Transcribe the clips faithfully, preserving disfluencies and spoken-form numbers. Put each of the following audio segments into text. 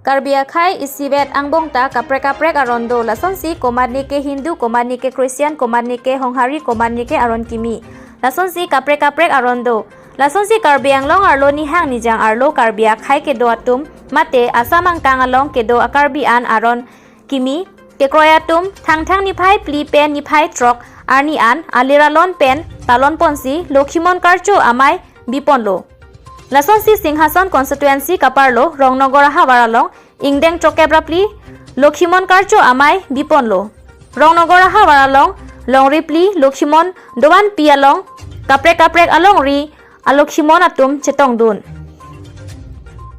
Karbi akhei isivet angbong ta kaprek kaprek aron do. Lasonsi komatne ke Hindu, komatne ke Christian, komatne ke Honghari, komatne ke aron kimi. Lasonsi kaprek kaprek aron do. Lasonsi Karbi Anglong arlo nihang nijang arlo Karbi akhei kedo atum mate Assam angkang along kedo a-Karbi an aron kimi kekroi atum Thangthang niphai phli pen niphai throk arni an alir alon pen talon ponsi Lokhimon karcho amei biponlo. Lasonsi Singhason constituency kaparlo Rongnogar ahavar along ingdeng throkkep ra phli Lokhimon karcho amei biponlo. Rongnogar ahavar along longri phli Lokhimon dovan pi along kaprek kaprek alongri a-Lokhimon atum chetongdun.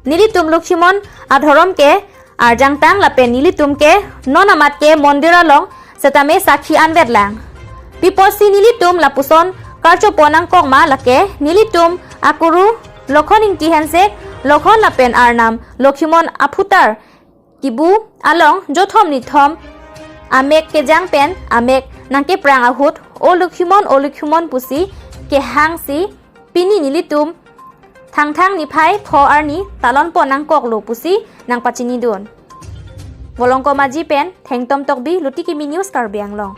Nelitum Lokhimon adhorom ke arjangtang lapen nelitum ke non amat ke mondir along setame sakhi anvetlang. Pi apotsi nelitum lapuson karchopon nangkok ma lake nelitum akuru Lokhon Ingti Hensek, Lokhon lapen arnam Lokhimon aphutar kibu along jothom nithom amek kejang pen amek nangkeprang ahut, "O Lokhimon, O Lokhimon," pusi kehangsi pini nelitum Thangthang niphai pho arni talon pon nangkoklo pusi nangpachinidun. Volongkom Aji pen Thengtom Tokbi, Luti Kimi News, Karbi Anglong.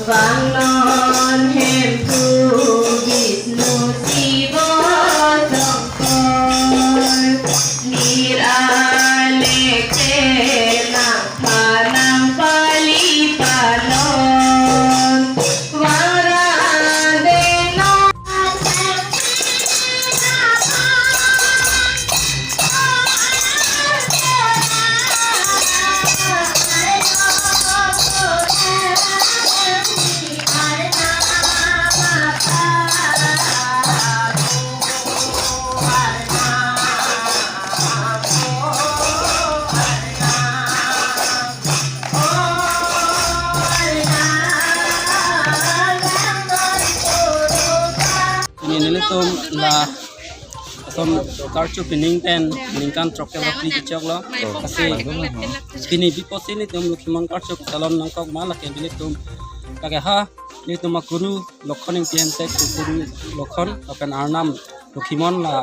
Vangnon Hemphu Vishnu Shiva Shankar, nir alek te nangpha nangpali panon, vara deno. Pini nelitum la ason karcho pining pen ningkan throkkep ra phli kechoklo. Lasi pini pi apotsi nelitum Lokhimon karcho talon nangkok ma lake nelitum lake ha nelitum akuru Lokhon Ingti Hensek, akuru Lokhon lapen arnam Lokhimon la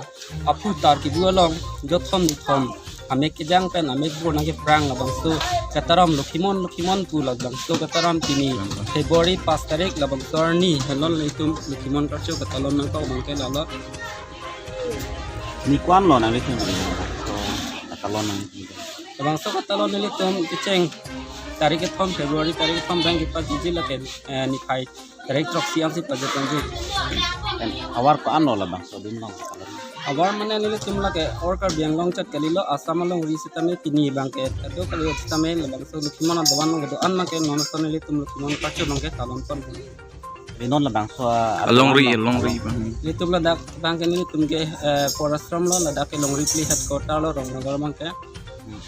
aphutar kibu along jothom nithom amek kejang pen amek bor nangkeprang labangso kataram Lokhimon Lokhimon pu labangso kataram pini February pas tarik labangso arni henlo nelitum Lokhimon karcho katalon nangkok abang ke lalo. Ni ko-an lo nanglitum? So, katalon nang. Labangso katalon nelitum kecheng tarik kethom February tarik kethom abang kepajiji lake, eh, niphai tarik throksi ansi pajir ponji. Pen ahavar ko-an lo labangso adim along? Ahavar mane nelitum lake or Karbi Anglong chot kalilo, Assam alongri sitame pini abang ke ado kali sitame labangso Lokhimon adovan along kedo-an abang ke non ason nelitum Lokhimon karcho abang ke talon pon. Ri non labangso alongri, alongri abang. Nelitum ladak abang ke nelitum ke, eh, Por Ashram lo, ladak ke longri phli headquarter lo Rongnogar abang ke. Hmm.